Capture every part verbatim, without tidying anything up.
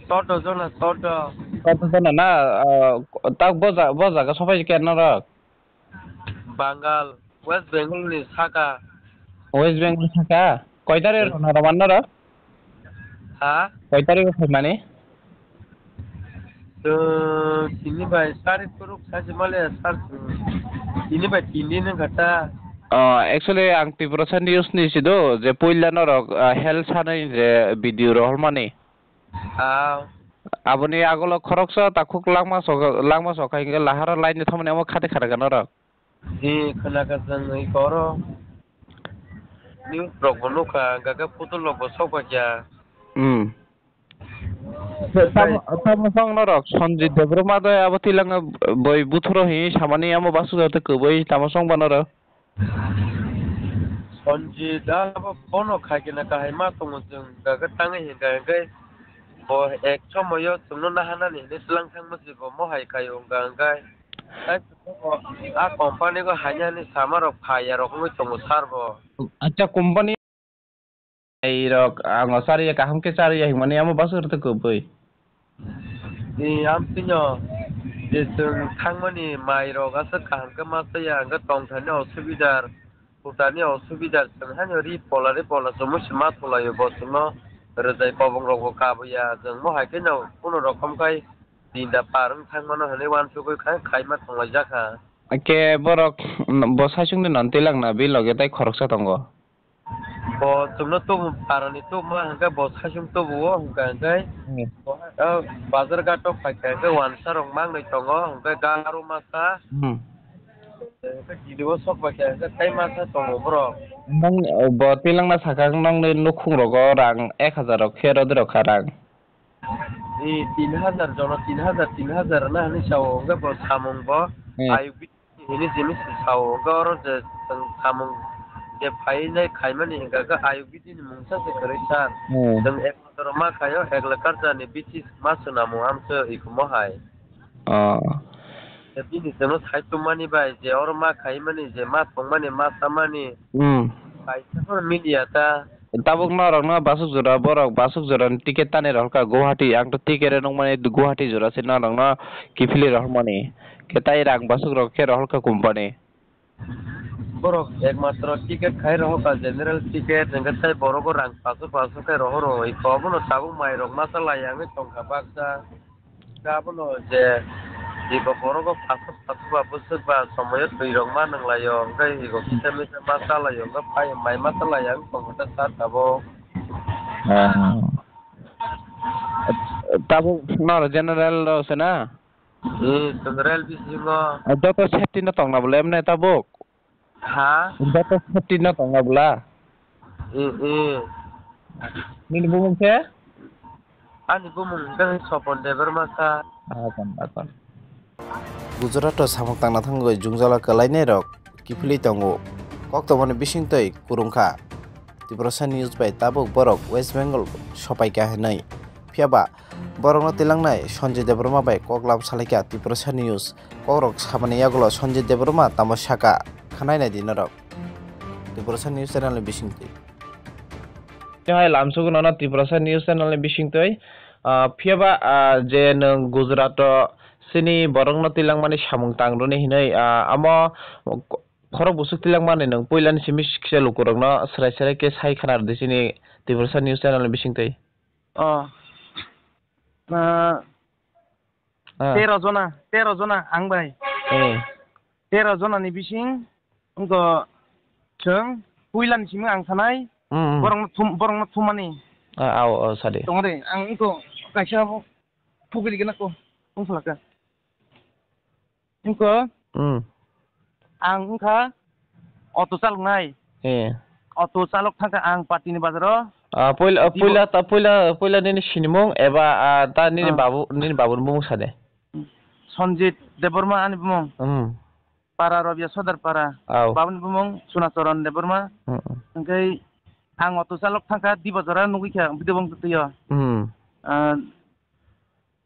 Toto jona, toto. Toto jona na, ah, tak bo ja-, bo jaga sopai khe norok? Bangal, West Bengal ni saka. West Bengal saka? Koi tarik Hmm. rwna rwman norok? Ha? Koi tarik rw phaimani? Chwng tini bai tarik kwrwk sachi male sar chwng tini bai tin din wngkha ta. Oh, actually ang Tiprasa News ni sido je puila norok, ah, health sanai je video rohormani. Ah. Aboni agolo khoroksa takhuk langma sok, langma sok khai hwnkhe lahara line ni thomani omo khate kharaka norok. Hi khwnaka chwng wi koro. News rok bo nukha, hwnkha khe photo rok bo sok paikha. Hmm. Tamo, tamo song norok Sanjit Debbarma de abo tilanga boi buthuro hi samani amo basu jate kwbui tamo song ba norok. Sanjit abo bono khaikena kahai ma tongo chwng hwnkha khe tangwi hwnkha hwnkhe bo ek somoyo chwngno nahanani hinwi tlang thangma se bo mohai khaio hwnkha hwnkhe. Tei a company go haini haini sama rok phai ya rok wngwi tongo sir bo. Acha company ai rok ang chariya kaham khe chariya himani amo basu rok kwbui. Ni amtwino je chwng thangmani mai rok aswk kaham khe ma chaya hwnkhe tongthani osubidar. Kutani osubida chwng haino ri pola ri pola chumui se ma thulaio bo chwngno rwjai kobong rok bo kabuya chwng mohai kheno kunu rokom khai tinda par wng thangmano hinui uansugui khai khaima thanglaijak kha. Khe borok bo saichungni non twilangna bini loge tei khoroksa tongo. Bo chwngno tubu parani tubuma hwnkhe bo saichung tubuo hwnkha hwnkhe Hmm. bo, ah, bazar ghat o phaikha hwnkhe uansa rok mangnwi tongo hwnkhe garo masa. Hmm. Hwnkhe G D O sok bai khe hwnkhe tei masa tongo borok. Nang, eh, bo twilangna sakha nangni nukhung rogo rang ek hajar rok khe rw de rw kha rang. Ee, tin hajar jono tin hajar, tin hajar na hinwi sao hwnkhe bo samung bo Hmm. ayuk bini hini jini sao hwnkhe oro je chwng samung je phainai khaimani hwnkha khe ayuk bini mungsa se kwrwi sir. Hmm. Chwng ek hajar ma khaio ek lakh karjani bithi ma swnamo amse ikomo hai. Oh. Bini chwngno sai tongmani bai je oro ma khaimani je ma tongmani ma samani Hmm. kaisa phano miliya ta. Tabuk norokno basuk jora borok basuk jorani ticket tani rohorkha Guwahati, ang to ticket nukmani Guwahati jora se norokno kiphilwi rohormani. Khe tai rang basuk rok khe rohorkha company. Borok ekmatro ticket khai rohorkha general ticket hwnkhe tai borogo rang paso paso khe rohoro iko obono tabuk mai rok masa lai yangwi tongkha baksa. Abono je iko borogo pathor pathor ba bwswk ba somoyo twi rok ma nang laio, hwnkhe iko kisa misa ma cha laio, hwnkhe pai mai ma cha laiya wng tong kha ta sir tabuk. Ah. Tabuk noro general rok se na? Hmm, general bisingo. Joto safety no tong na bole emne tabuk? Ha? Joto safety no tong na bwla? Eh, eh. Nini bumung khe? Ani bumung hwnkhe Sopon Debbarma kha. Akon, akon. Gujarat o samung tangna thangwi jwngjalo kwlainai rok kiphilwi tongo. Koktwmani bisingtwi kwrwngkha. Tiprasa News bai tabuk borok West Bengal sopaikha hinwi. Phiyaba borokno twilangnai Sanjay Debbarma bai koklam salaikha Tiprasa News. Kokrok samani yagulo Sanjay Debbarma tamo saka, khwnai naidi norok Tiprasa News channel ni bisingtwi. Tei hai lamsugwi nono Tiprasa News channel ni bisingtwi, ah, phiyaba, ah, je nwng Gujarat o chini borokno twilangmani samung tangrwni hinwi, ah, amo khorok bwswk twilangmani nwng puilani simi kisa lukurokno swrai swrai khe sai khna rwdi chini Tiprasa News channel ni bisingtwi. Oh. Ah, Ah. Tero jona, tero jona ang bai. Eh. Tero jona ni bising wngkha chwng puilani simi ang sanai. Hmm, hmm. Borokno thum, borokno thumani. Ah, ao, ao, sadi. Tongre, ang wngkha kaisa pugri gana ko, wngkha laka. Wngkha. Hmm. Ang wngkha auto chaloknai. Eh. Auto chalok thangkha ang Patini bazaro. Ah, puila, Dibo- puila, ta, puila, puila nini sinimung eba, ah, ta nini Ah. babu, nini babuni bumung sade. Sanjit Debbarma ani bumung. Hmm. Para Rabia Sodar para. Au. Babuni bumung Sunacharan Debbarma. Hmm, hmm. Hingke ang auto chalok thangkha Dibajora nugui kha bidobong tuyo. Hmm. Ah,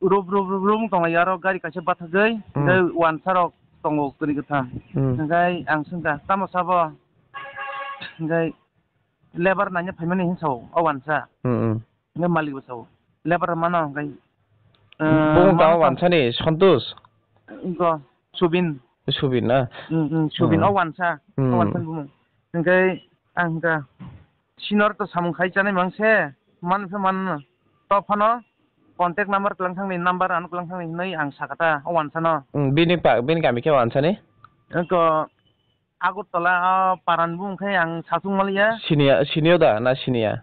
Rup, rup, rup, rup wng tonglaio, aro gari kaisa bathajai, hmm, tei uansarok tongo kwrwi kwtham. Hmm. Hingkhai ang swngkha, "Tamo sabo?" Hingkhai, "Lebar naina phaimani," hwn sao, o uansa. Hmm, hmm. Hingkhai malik bo sao, "Lebar mano," hingkhai, Bumung tamo wansani, Santosh? Inko, Subin. Subin na? Hmm, hmm, Subin, o wansa. O wansa bumung. Hingke ang hingka sinor to samung khai chanai mangse, man phe man to phano contact number kwlang thangni, number ano kwlang thangni hinoi ang sakata o wansano. Hmm, bini pa, bini kami khe wansani? Inko Agartala, o paran bumung khe ang sachung maliya. Siniya, siniyo da na siniya?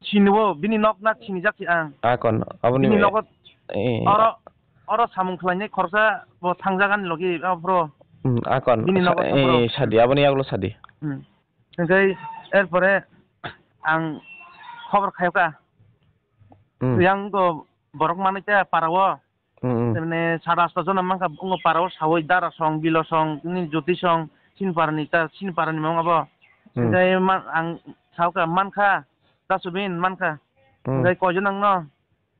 Siniwo, bini nok nak sinijak si ang. Akon, aboni bini nogo, eh, oro, oro samung khlainai khoroksa bo thangjagan logi, o bro. Hmm, akon, bini nogo, eh, sadi, aboni yagulo sadi. Hmm. Hingke, erpore ang khobor khayoka. Hmm. Yang go borok manui ta para o. Hmm, hmm. Mane sat asto jona mankha, wngkha para o sawi dara song, bilo song, nini jyoti song, sini para ni ta, sini para ni mung abo. Hmm. Hingke ma-, ang saoka mankha, ta Subin mankha. Hmm. Hingke koijon nangno?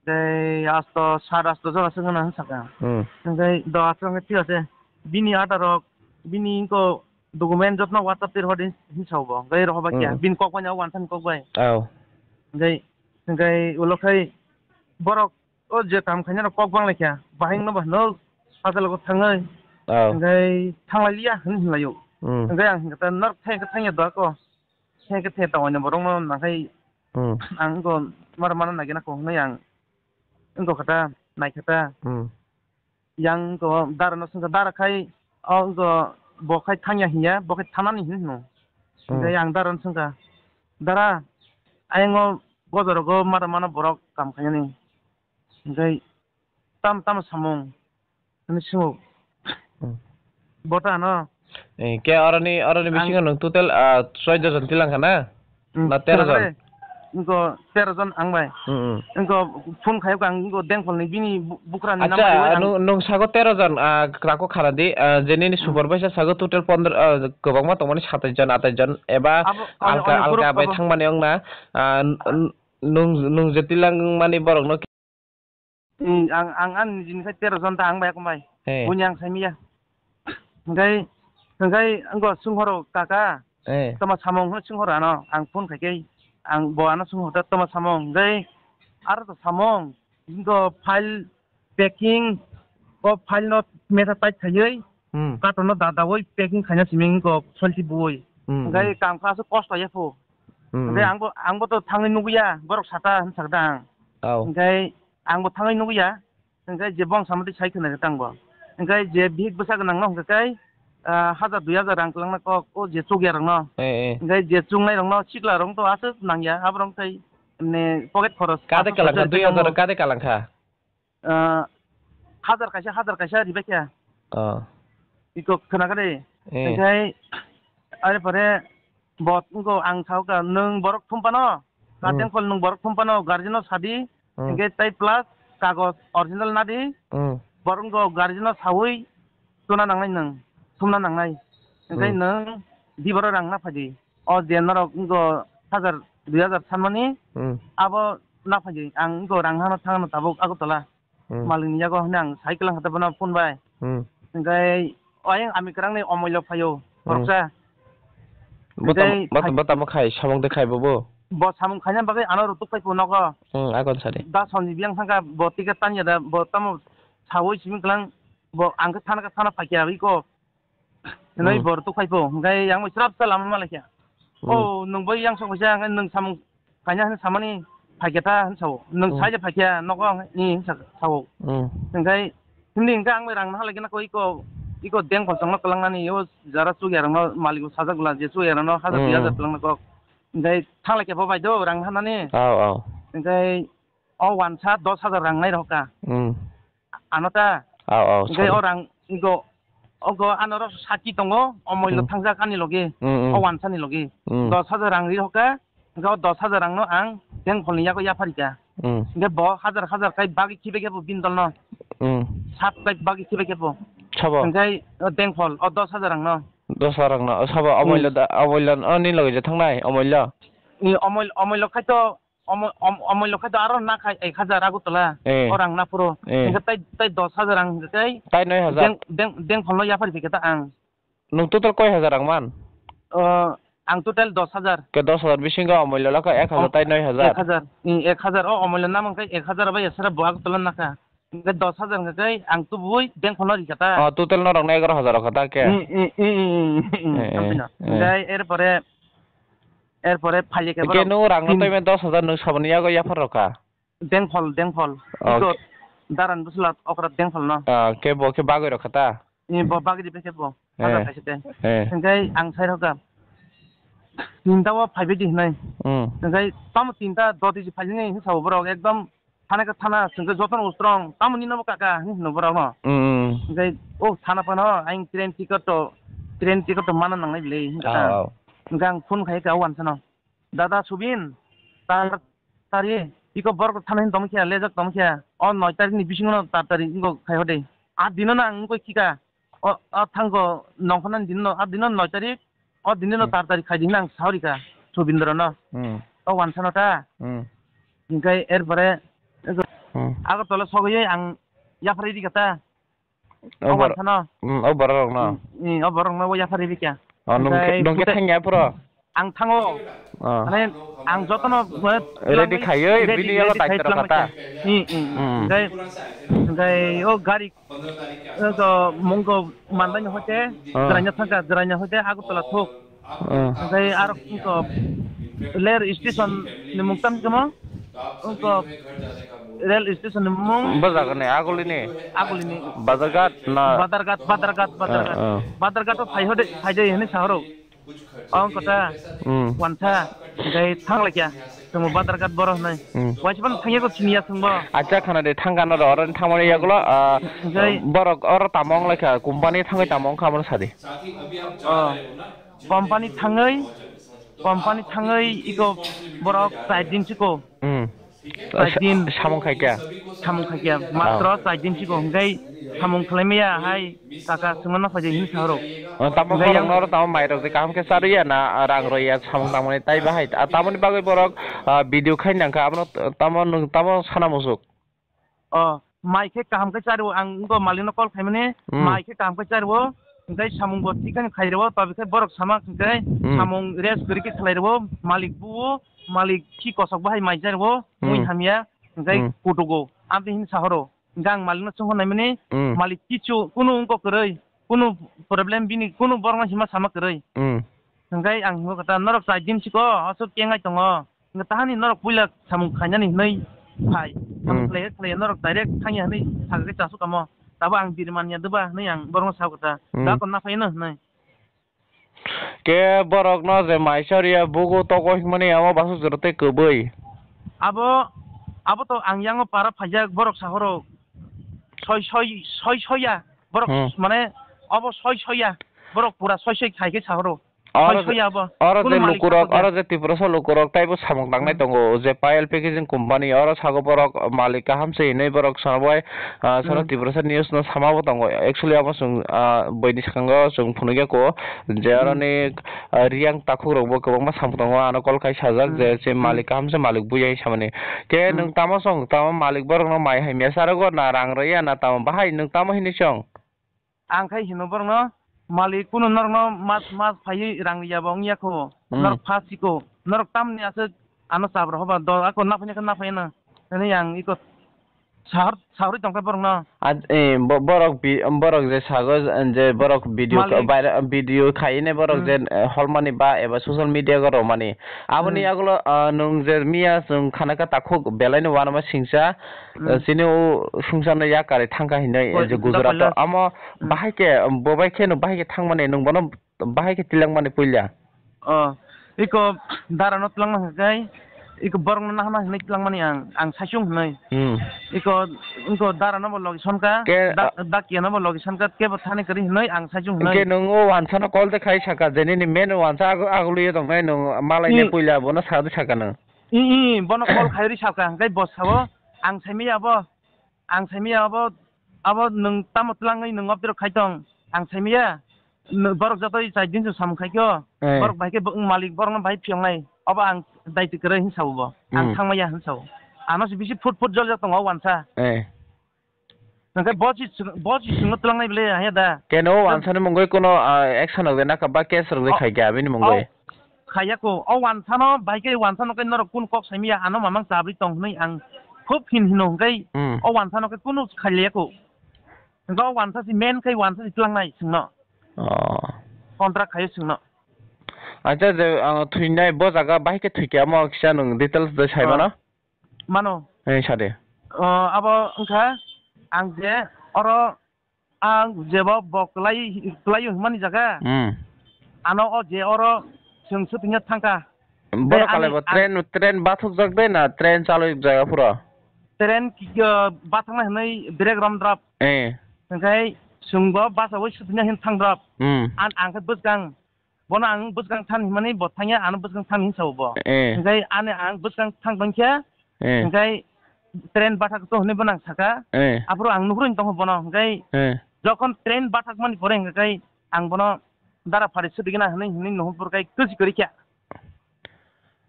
Tei asto, sat asto jora se gana hinwi saka. Hmm. Hingke do aswk wngkhe thik ase. Bini ada rok, bini inko document jotno WhatsApp tir hodi hin sao bo. Hingke rohoba kya, hmm, bini kok bai o wansa ni kok bai. Aw. Hingke, hingke ulo khai borok o je kam khaina rok kok bang lai kya. Bahai no ba no hotel go thangwi. Aw. Hingke thanglai liya hin hinlaio. Hmm. Hingke ang hingke ta norok thai khe thangya do ako. Thai khe thai ta oino borok no nangkhai. Hmm. Ang go mar mana nagina ko hinwi ang. Wngkha kha ta, naikha ta. Hmm. Yang wngkha dara no swngkha, dara khai, o wngkha bo khai thangya hinya, bo khai thanani hin hino. Hmm. Hingke yang dara no swngkha, "Dara, ayang o bojaro go mata mano borok kam khainani. Hingke tam tamo samung?" Hinwi swngo. Hmm. Bo ta ano. Eh, ke oroni, oroni bisingo nwng total, ah, soido jon tilang kha na? Hmm, na tero jon? Wngkha tero jon ang bai. Hmm, hmm. Wngkha phone khayo ang wngkha Dengpholni bini bu-, bukrani number. Acha, nwng, nwng sago tero jon, ah, krako khana di, ah, je nini supervisor sago total pondro, ah, kwbangma tongmani satais jon, atais jon, eba alka, alka bai thangmani wngna, ah, n-, n-, nwng, nwng je tilang mani borokno. Hmm, ang, ang ani nijini khai tero jon ta ang bai, akong bai. Eh. Buini ang saimiya. Hingkai, hingkai, wngkha sunghoro kaka. Eh. Tama samung hwnwi sunghoro ano. Ang phone khaikhe, ang bo ano sunghoro ta tama samung. Hingkai, aro to samung. Hingkhe file packing, o file no metha tight khaiwi, hmm, carton no da dawi packing khaina simi wngkha solti buwi. Hmm, hingkai, hmm, kam kha aswk kosto ya phu. Hmm. Hingkai, hmm, angbo, angbo to thangwi nugwi ya, borok sata hwn sakda ang. Oh. Hingkai, Ang bo thangwi nugwi ya, hingke je bong samadi sai khna tang bo. Hingke je bihik bwsa gwnang no hingke kai, ah, hajar dui hajar rang kwlangna kok, o je chukya rok no. Eh, eh. Hingke je chungnai rok no sikla rok to aswk nangya, abo rok tai, mane, pocket khoros. Kade aswk kalang kha, aswk dui hajar tamo. Kade kalang kha? Ah, hajar kaisa, hajar kaisa ribai kha. Oh. Iko khna kade. Eh. Hingke, are pore, Bo wngkha ang sao kha, nwng borok thum phano, hmm, guardian phol nwng borok thum phano, guardian no sadi, hmm, hingke tai plus kagoj original nadi, hmm, borok wngkha guardian no sawi tuna nangnai nwng, thumna nangnai. Hingke, hmm, nwng di borok rang na phaidi. O je norok wngkha hajar, dui hajar sanmani, hmm, abo na phaidi. Ang wngkha rang hano thangno tabuk Agartala. Hmm. Malikni yago hwnwi ang sai kwlang kha bono phone bai. Hmm. Hingke oyang ami kwrangni omoi lok phaio, hmm, khoroksa. Bo tam-, hingke bo tam-, bo tamo khai, samung de khai bo bo? Bo samung khaina bagwi ano rutuk phai phuru nogo. Hmm, akon sadi. Da sonni biyang thangkha, bo ticket tanya da, bo tamo sawi simi kwlang, bo ang khe thana khe thana phaikya iko. Hinwi, hmm, bo rutuk phai phu, hingke yang bai srap sa lama malaikha. Hmm. O, nwng bai yang sok kaisa, hingke nwng samung kaina hwnwi samani phaikha ta hwn sao. Nwng, hmm, saile phaikha nogo ni hwn sa-, sao. Hmm. Hingke hindi hingke ang bai rang naha laikha na ko iko, iko deng kosong no kwlangnani o jara chukya rok no malik bo sajak bwla je chukya rok no hajar, hmm, dui hajar kwlangna kok. Hingke thang laikha bo bai do rang naha nani. Aw, aw. Hingke o wansa dos hajar rang nai rok ka. Hmm. Ano ta. Aw, aw, hingke sorry. O rang, hingke o, o ano ro saki tongo, o moilo, hmm, thangjak ani logi, hmm, hmm, o wansa ni logi. Hmm. Dos hajar rang ri hoka, hingke o dos hajar rang no ang Dengpholni yago yapharika. Hmm. Hingke bo hajar hajar kai bagwi khibai khe bo bini dol no. Hmm. Sat kai bagwi khibai khe bo. Sabo? Hingke o Dengphol, o dos hajar rang no. Dos hajar rang no, o sabo, hmm, o moilo da, o moilo, o ni logi je thangnai, o moilo? Ni o moil-, o moilo khai to, Omo-, om-, omoilo khai to aro na khai ek hajar Agartala. Eh. O rang na phuru. Eh. Hingke tai, tai dos hajar ang hingke tai. Tai noi hajar. Deng, deng, Dengpholno yaphari phikhe ta ang. Nwng total koi hajar rang man? O, ang total dos hajar. Ke dos hajar bisingo omoilo lakha ek hajar tai noi hajar. Ek hajar. Hmm, ek hajar. O omoilo na man khai ek hajar bai esra bo Agartala na kha. Hingke dos hajar hingke ang tubui bank phone no rikha ta. Oh, total norok no egaroh hajar rokha ta ke? Hmm, hmm, hmm, hmm, hmm, hmm, Eh, eh, sampino. Eh. Hingke erpore, erpore phaile ke Ke borok nung rang no tin- toime dos hajar nung saboni yago yaphar rokha? Dengphol, dengphol. Oh. Iko daran bwswla okra dengphol no. Ah, ke bo ke bagwi rokha ta? Ni bo bagwi di khe bo. Eh. Hajar kaisa te. Eh. Hingke ang sai rokha. Tinta o phaibai di hinai. Hmm. Hingke tamo tinta doti si phaijini hinsa borok ekdom thana khe thana hingke jotono strong. Tamo nino bo kaka hinwi hino borok no. Hmm. Hingke o thana phano ang train ticket to, train ticket to mana nangnai bile hinka. Ah, oh. Hingke ang phone khai ka wansano. Dada Subin, tar tari, iko borok thana hin tongkhe, lejak tongkhe, o noi tarikni bisingo no tar tari iko khai hode. A dino na ang iko khika, o, o thango nongkhornani dino, a dino noi tarik, o dino no Hmm. tar tari khai di hinang saurika, Subindra no. Hmm. O wansano ta. Hmm. Hingkai erpore, Hmm. Agartala sogoi ang yaphari rika ta. O O bor-, wansano. Hmm, o borok rok no. Hmm, hmm, o borok rok no o yaphari rika. Oh, nung Hingkai nung khe pute- thangya phuro? Ang thango. Oh. Mane ang jotono, mane, Ready twlangwi, khaiwi, ready, bini yago ready khai daitwrok twlangwi kha ta? kha. Hmm, hmm, hmm. Hmm. Hingkai, hingkai o gari, o to mungko mandaino hoite, Oh. Jwraina thangkha, Jwraina hoite Agartala thuk. Oh. Hingkai aro wngkha rail station ni mung tamo tamo? Wngkha rail station ni mung. Bo jaga ni, aguli ni? Aguli ni. Bazarghat na? Badarghat, Badarghat, Badarghat. Ah, ah. Badarghat o phai hode, phai de hinwi sahoro. Ong kota. Hmm. Wansa. Hingkai thang laikya. Tamo Badarghat boro hinwi. Hmm. Waisa phano thangya ko siniya thangbo. Acha khana de thangkha no oro thangmani yagulo, ah, Hingkai borok oro tamo wng laikha, company thangwi tamo wngkha amo sadi. Oh. Company thangwi, company thangwi iko borok char din siko. Hmm. Char din. Samung khaikya? Samung khaikya. Matro Oh. char din siko. Hingkai samung khlaimaya hai kaka sungno no phaidi hin sahoro. Oh, tamo Hingkai borok yang noro tamo mairok de kaham khe charwiya na, ah, rang roiya samung tangmani tai bahai. Ah, tamoni bagwi borok, ah, video khai nangkha. Abono t-, tamo nwng tamo sana musuk. Oh, mai khe kaham khe charo, ang wngkha malikno call khaimani, Hmm. mai khe kaham khe charo, hingkai samung bo thik khe khairwo, tobe khe borok sama hingkai Hmm. samung rest kwrwi khe khlairwo, malik buo, malik khi kosok bahai mai charwo, mui Hmm. hamya, hingkai Hmm. kutugo, amtwi hin sahoro, hingkhe ang malikno songkha naimani, Hmm. malik kichu kunu wngkha kwrwi, kunu problem bini kunu borokno hima sama kwrwi. Hmm. Hingkai ang hingo kata, norok char din siko, aswk kengai tongo. Hingke tahani norok puila samung khainani hinwi phai. Samung Hmm. khlai khlai norok direct thangya hinwi sakhe chasuk kamo. Tabo ang birmania deba hinwi ang borokno sao kata. Hmm. Da kon na phaino hinwi. Ke borokno je mai chariya bugo togo hinmani amo basuk jora tei kwbwi. Abo, abo to ang yango para phaijak borok sahoro soi, soi, soi, soya. Borok Hmm. mane abo soi, soya. Borok pura soi, soi khai khe sahoro. Oro Soi je, soya bo. oro Kuno je malik lukurok, sabo oro je Tiprasa lukurok taibo samung tangnai Hmm. tongo, je Payal Packaging Company, oro sago borok malik kaham se hinwi borok sabo bai, ah, sono Hmm. Tiprasa news no sama bo tongo. Actually, abo chwng, ah, buini swkango chwng phunukya ko, je Hmm. oro ni, ah, Riang takhuk rok bo kwbangma samung tongo, ano call khai sajak Hmm. je, je Hmm. malik kaham se malik buya hinwi samani. Khe Hmm. nwng tamo song, tamo malik borok no mai hamya charogo na rang rwya na tamo bahai nwng tamo hinwi song? Ang khai hino borokno, malik, kunu norokno mas, mas phaiwi rang riyaba wngya kho, Hmm. norok pha siko, norok tamni aswk ano chabra hoba, do ako naphanya khe naphayano, hwnwi ang iko sahor, sahorwi tongkha borokno. Ad-, eh, bo-, borok bi-, borok je sago je borok video Malik. Viral, video khaine borok Hmm. je, eh, holmani ba eba social media go romani. Aboni Hmm. yagulo, ah, nwng je miya chwng khanaka takhuk belaino uanama singcha, Hmm. Eh, chini o sungsarno yak kwrwi thangkha hinwi, Koi-, je Gujarat o. Dakoila. Amo Hmm. bahai khe, bo bai khe no bahai khe thangmani, nwng bono bahai khe tilangmani puila. Oh, iko dara no tilangma hwnkhe, iko borok no nahana hinwi tilangmani ang, ang saichung hinwi. Hmm. Iko, iko dara no bo logi sonkha, Ke, dak-, a- dakya no bo logi sonkha, kebo thani kwrwi hinwi ang saichung hinwi. Hwnkhe nwng o wansa no call de khai saka, je nini men wansa agu-, agulwi tongnai nwng malai ne Hmm. puila bono sa de saka nwng. I, i, bono call khairwi sakha, hwnkhe bo sao, ang saimaya abo, ang saimaya abo, abo nwng tamo twlangwi nwng obdiro khai tong, ang saimaya, nw-, borok joto i chai din samung khaikho, Eh. borok bai khe bo-, malik borokno bai phiyoknai, obo ang daitwi kwrwi hwn sao bo, ang Hmm. thangmaya hwn sao, ano se bisi phut phut joljak tongo o wansa. Eh. Hwnkhe bo si swng-, bo si swngno twlangnai bwle haya da. Keno Tei wansani mungwi kuno, ah, action rok de naka ba case rok de O, khai kha abini mungwi. O, khaya ko. O wansano bai khe wansano khe norok kun kok saimaya ano mamang chabwi tong hwnwi ang khub hin hino hwnkhe Hmm. o wansa no khe kunu khailaiya kho. Hwnkhe o wansa si men khai wansa si tlangnai chwngno. Oh. Contract khaio chwngno. Acha je, ah, thwinai bo jaga bahai khe thwikhe amo kisa nwng details de sai Oh. mano? Mano. Eh, sade. Oh, abo wngkha ang je oro ang jebo bo kwlai, kwlaio hwnmani jaga. Hmm. Ano o je oro chwng shooting thangkha. Borok Tei kalai ani bo ang train, train bathukjak de na train chalokjak aphuru? Train ki-, uh, bathakna hwnwi brake rom drop. Eh. Hwnkhe chwngbo basawi shooting hin thang drop. Hmm. An ang khe bwskang. Bono ang bwskang than hwnmani bo thangya, ano bwskang than hin sao bo. Eh. Hwnkhe ani ang bwskang thang tongkhe, Eh. hwnkhe train bathak to hwnwi bono ang saka. Eh. Aphuru ang nuhurwi tongkha bono, hwnkhe Eh. jokhon train bathakmani pore hwnkhe ang bono dara phari sudigina hwnwi, hwnwi nuhur purkhai kwchwi kwrwi kha.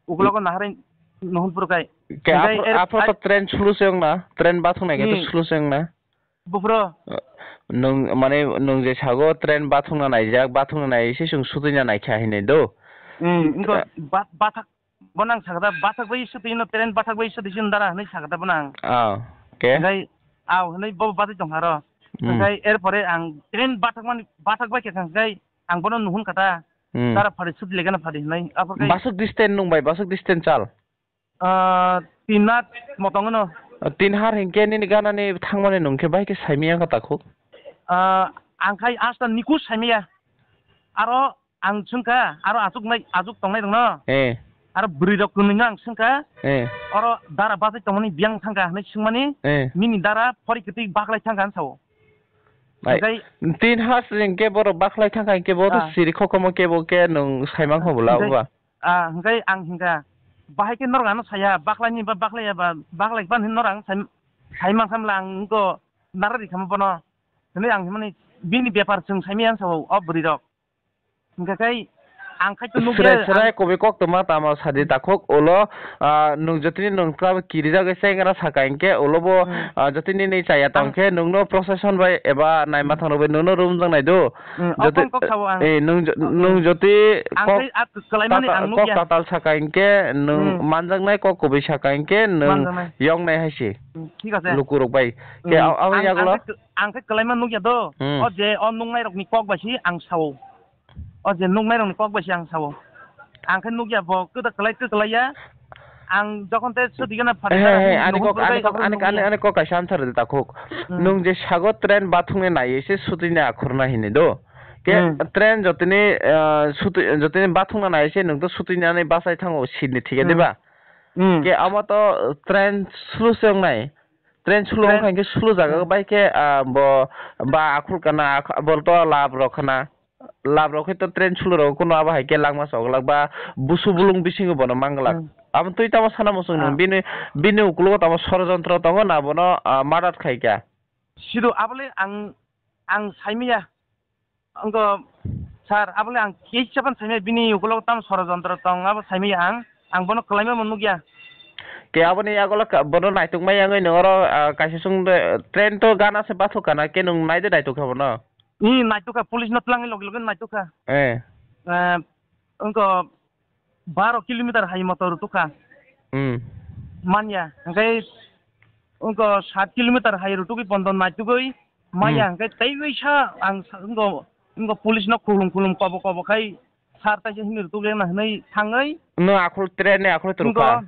Uklogo naharwi nuhur purkhai. Ke Hwnkhe aphuru, er-, aphuru to ai- train sulu se wngna, train bathaknai khe to Hmm. sulu se wngna. Buphuru. Nwng, mane, nwng je sago train bathwkna naijak, bathwkna nai se chwng sutwina naikha hinwi do. Hmm, wngkha Eh. ba-, bathak, bono ang sakha da, bathak bai sutwino, train bathak bai sutwi chwng dara hinwi sakha da bono ang. Ah, okay. Hwnkhe, aw hinwi bo batwi tongkha ro. Hmm. Hwnkhe erpore ang train bathak mani, bathak bai kha hwnkhe ang bono nuhun kha da. Hmm. Dara phari sutwi legana phari hinwi. Aphuru khe Basuk distance nwng bai, basuk distance chal. Ah, tin har motong no. Tin har hinkhe nini ganani thangmani nwng khe bai khe saimaya kha takhuk? Ah, ang khai asta nikus saimaya. Aro ang chwngkha, aro achuk nai, achuk tongnai rokno. Eh. Aro bwrwi rok kwnwi no ang chwngkha. Eh. Oro dara bachai tongmani biyang thangkha hinwi swngmani. Eh. Nini dara phori kwtwi baklai thangkha hinwi sao. Ai, Hwnkhe tin har hinkhe borok baklai thangkha hinkhe bo to Ah. siri khokomo kebo khe nwng saimang kho bwla Hwnkhe oba. Ah, hwnkhe ang hwnkha, bahai khe norok ano saya, baklaini ba baklaiya ba, baklai ban hin norok ang sai, sai mankha mla ang wngkha nara rikha bono. Hwnwi ang hwnmani bini bepar chwng saimaya ang sao, o bwrwi rok. Hwnkha khe ang khai to nukya Srai, srai ang kobi kok tongma tamo sadi takhuk ulo, ah, nwng jotini nwng twlabo kirijagwi chengra saka hinkhe ulo bo, Hmm. ah, jotini ni chaya tong Ang khe nwngno procession bai eba naima thangno bai nwngno rumjak nai do. Hmm, o Joti-, kong kok sao ang. eh, nwng jo-, nwng joti Ang kok khai a kwlaimani tata-, ang kok nukya. tatal saka hinkhe nwng Hmm. manjaknai, kok kubui saka hinkhe nwng Manjaknai. yoknai hai se. Hmm, thik ase. Lukurok bai. Hmm, Khe a-, aboni ang, ang yagulo? khai kw-, ang khai kwlaima nukya do. Hmm. O je o nuknai rokni kok bai si ang sao. O je nuknai rokni kok bai si ang sao. Ang khe nukya bo kwda kwlai kwklai ya. Ang jokhon te sutigena He, he, phataro ani kok, ani kok, ani, ani, ani kok kaisa answer rwdi takhuk. Hmm. Nwng je sago train bathwknai nai se sutwini akhorna hinwi do. Ke Hmm. train jotini, ah, sutwi, jotini bathwkna nai se nwng to sutwinani bachai thango seat ni thik Hmm. diba? Hmm. Ke amo to train slow se wngnai. Train slow Train wngkha hinkhe slow jaga Hmm. bai khe, ah, bo ba akhur kana, akh-, bo to lab rok khana. Lab rok khe to train slow rok kuno abo hai khe langma choglak ba busu bulung bisingo bono manglak. Hmm. Abo twi tamo sana muchung Ah. nung bini, bini ukulogo tamo sorojontro tongo na bono, ah, madat khai kha. Sido abole ang, ang saimaya. Ang ko sir, abole ang kisa pan saimaya bini ukulogo tamo sorojontro tong abo saimaya ang. Ang bono kwlaima mo nukya. Ke aboni yagulo ka-, bono naituk mai yangwi nung oro, ah, kaisa sung de, train to gana se bathuk kana ke nung nai de naituk kha bono. Ni naituk kha, police no twlangwi logi logi naituk kha. Eh. Eh, wngkha baro kilometer hai motor rutuk kha. Hmm. Manya, hwnkhe wngkha sat kilometer hai rutukwi pondo naitugwi manya, Hmm. hwnkhe teiwi sa ang sa-, wngkha, wngkha police no khulum khulum kobo kobo khai sir taisa hini rutuk lekna hwnwi thangwi. No akhol train ni akhol turkha.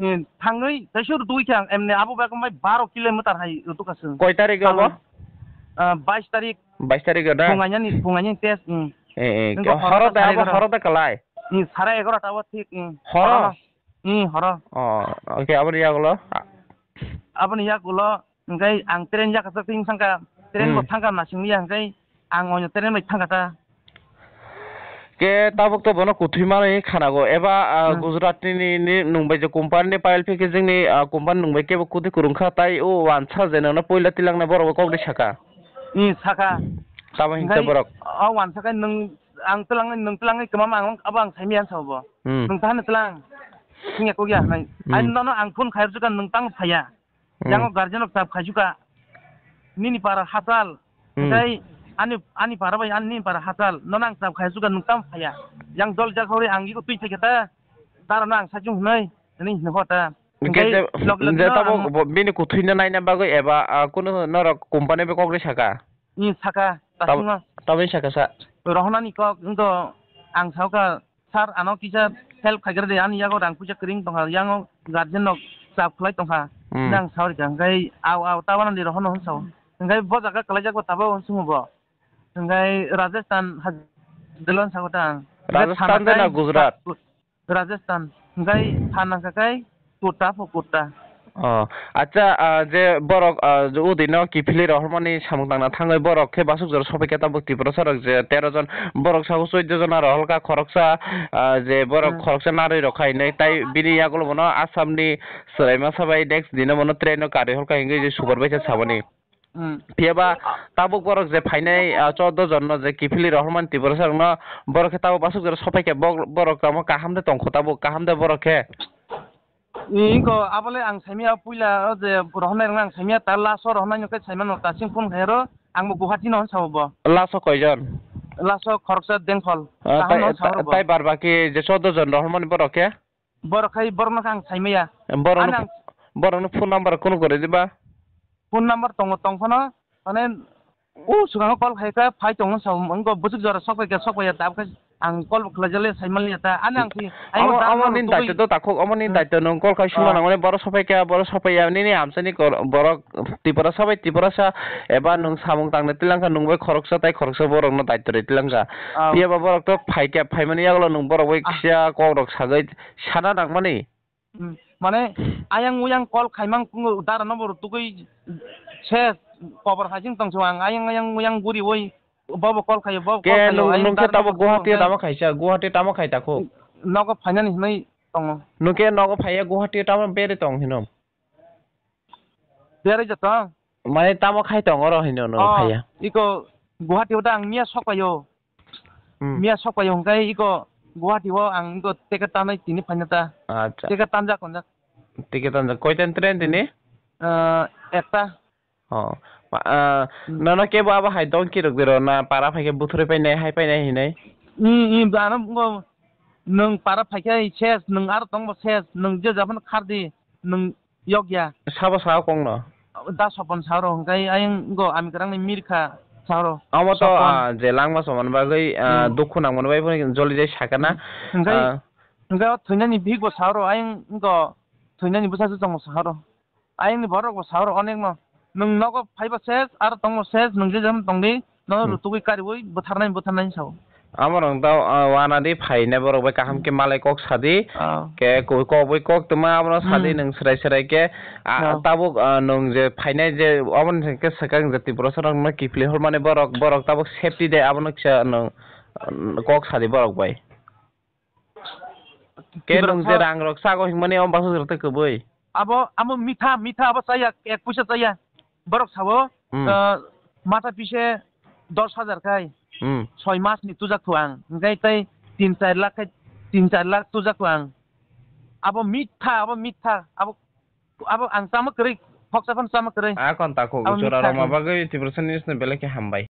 Wngkha, eh, thangwi taisa rutukwi khe ang emni abo bai baro kilometer hai rutuk kha chwng. Koi tarik abo? Ah, bais tarik. Bais tarik da? Phungainani, phungainani test, hmm. Eh, eh, Wngkha horo da, sare abo egaroh. Horo da kalai? Hmm, sare egaroh ta o thik, hmm. Horo? Horo no. Hmm, horo. Oh, okay, aboni yagulo? Aboni yagulo, hwnkhe ang train yakasakti wng thangkha, train bo Hmm. thangkha nasingya, hwnkhe ang oino train bai thangkha ta. Ke tabuk to bono kuthwi manwi khanago, eba, ah, Hmm. Gujarat ni, ni, ni nung bai je company ni pile phikhe jengni, ah, company nung bai kebo kuthwi kwrwngkha, tai o wansa je nono poila tilangnai borok bai kok de saka. Hmm, saka. Tamo hinkhe Hwnkhe borok. O wansa khe nwng, ang twlangwi, nwng twlangwi kwmama ang, abo ang saimaya sa obo. Hmm. Nwng ta hano twlang. Singya kokya hwnwi. Hmm. Ani nono ang phone khairokjak kha nwng tamo phaiya. Hmm. Yang o guardian rok chap khaisukha. Nini para hachal. Hmm. Tei ani, ani para bai ani nini para hachal. Nono ang chap khaisukha nwng tamo phaiya. Yang dol jak hori ang iko twi phaikha ta. Dara no ang sajung hwnwi. Hwnwi hwnwi hota. Hwnkhe je, je tabuk bini kuthwino naina bagwi eba, ah, kunu norok company bai kok ri saka? Ni saka, tabuk, tabuk saka sa. Rohonani kok, wng to ang saukha, "Sir, ano kisa help khaigra de, ani yago rang puisa kwrwng tongkha, yango guardian rok chap khlai tongkha." Hmm. Nang saurika, hwnkhe au, au, tabana di rohono hwn sao. Hwnkhe bo jaga kwlaijak bo tabuk hwn swngo bo. Hwnkhe Rajasthan ha-, delon sago ta ang. Hwnkhe Rajasthan de na Gujarat? Rajasthan, hwnkhe phan nangkha khe kutta pho kutta. Oh, acha, ah, je borok, ah, je udino kiphilwi rohormani samung tangna thangwi borok khe basuk jora sophaikha tabuk Tiprasa rok je tero jon, borok sago chuddo jon aro holka khoroksa, ah, je borok khoroksa narwi rokha hinwi tai bini yagulo bono Assamni chwraima sabai next dino bono traino karwi holka hinwi je super baisa saboni. Hmm. Phiya ba tabuk borok je phainai, ah, chuddo jon no je kiphilwi rohormani Tiprasa rok no, borok khe tabuk basuk jora sophaikha, bok-, borok tamo kaham de tongkho, tabuk kaham de borok khe? Ni ko abole ang saimya puila o je rohornai rok ang saimya ta last o rohornai no khe saimano ta sing phone khairo ang bo Guwahati no sao bo. Last o koijon? Last o khoroksa Dengphal. Ah, kaham tai, no sao bo. Tai bar baki je chuddo jon rohormani borok khe? Borok khai borokno khe ang saimaya. Borokno, ani ang borokno phone number kunu kwrwi diba? Phone number tongo, tong phano, mane, o swkango call khai kha, phai tongo sa, wngkha bwswk jora sok pai kha, sok pai ya, tabuk khe ang call bo khlai jale, sai manliya ta, ani ang si, ai amo, mo amo dan ni tubui daityo to takhuk, amo ni daityo nwng call khai sima nangmani, borok sok pai kha, borok sok pai ya, nini amchaini kor-, borok Tiprasa bai Tiprasa, eba nwng samung tangna tilangkha, nwng bai khoroksa tai khoroksa borokno daityo rwi tilangkha. Ah. Phiya ba borok to phaikha, phaimani yagulo nwng borok bai kisa kokrok sagwi sana nangmani. Hmm, mane, ayang uyang call khaimang kungo dara no bo rutugwi se kobar haising tongso ang, ayang ayang uyang guri oi, bobo call khaio, bobo call khaio, nwng, ayang nwng khe dara no tamo bo rutugwi Guwahati o tamo khaisa, Guwahati o tamo khai takhuk? Nogo phainani hinwi tongo. Nwng khe nogo phaiya Guwahati o tamo beri tong hino? Berwi jotong? Mane tamo khai tong oro hino no phaiya? Iko Guwahati o da ang miya sok paio. Hmm. Miya sok paio hwnkhe iko Guwahati o ang iko ticket tanai tini phaina ta. Acha. Ticket tanjak tonjak. Ticket tanjak. Koitan train tini? Ah, ekta. Oh. Ma-, ah, hmm. Nono kebo abo hai dongki rok bero na para phaikhe buthuri painai hai painai hinai? Hmm, hmm, ano ngo nwng para phaikhe ses, nwng aro tongbo ses, nwng je japhano khardi, nwng yokya. Sabo sao kongno? Da Sopon sao rw, hwnkhe ayang go ami kwrangni mirkha sao rw. Amo to, Sopon. Ah, je langma somani bagwi, ah, hmm, dukhu nangmani bagwi joli jai sakana. Hmm. Hwnkhe, ah, hwnkhe o thwinani bihik bo sao rw, ayang go thwinani bwsajwk tongo sao rw. Ayangni borok bo sao rw onekno. Nwng nogo phaiba ses, aro tongbo ses, nwng je jam tongdi. No, hmm, rutugwi kariwi bwtharnai bwtharnai sao. Amo rong tao, ah, wana di phaina borok bai kaham khe malai kok sadi. Ah. Khe kok bai kok tongma abono sadi, hmm, nwng serai serai khe, ah, ah, tabuk, ah, nwng je phainai je aboni khe swkang je Tiprasa rok no kiphilwi hormani borok, borok tabuk safety de abono kisa nwng, ah, kok sadi borok bai. Khe Tiprasa nwng je rang rok sago himani om basu rok tei kwbwi. Abo, amo mitha, mitha abo chaya, ek puisa chaya. Borok sao, hmm, ah, mata pise dos hajar khai, hmm, soi mas ni tujak thu ang. Hingkai tai tin char lakh khai, tin char lakh tujak thu ang. Abo mitha, abo mitha, abo, abo ang chama kwrwi, khoksa phano chama kwrwi. A kon takhuk abo jora mitha roma bagwi Tiprasa News no belai khe hambai.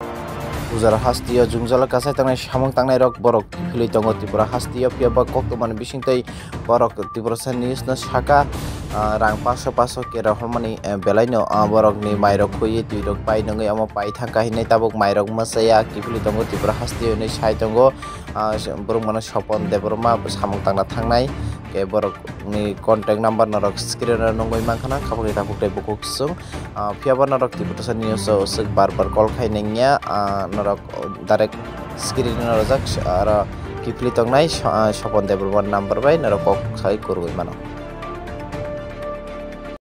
Ujar hastio jwngjalo kasai tangnai samung tangnai rok borok philwi tongo Tripura hastio, phiya ba koktwmani bisingtwi borok Tiprasa News no saka, ah, rang paso paso kera hormani, eh, belaino, ah, borokni mairok khwi twi rok pai nungwi omo pai thangkha hinwi tabuk mairok mwsaya kiphilwi tongo Tripura hastio hinwi sai tongo, ah, borok mano Sopon Debbarma samung tangna thangnai. Khe borokni contact number norok screen o nungwi mankha na, khapangni takhuk tei bukhuk swng. Ah, phiya ba norok Tiprasa News o swk bar bar call khai nangya, ah, norok direct screen o norojak, aro kiphilwi tongnai, ah, Sopon Debbarma number bai norok kok sai kwrwngwi mano.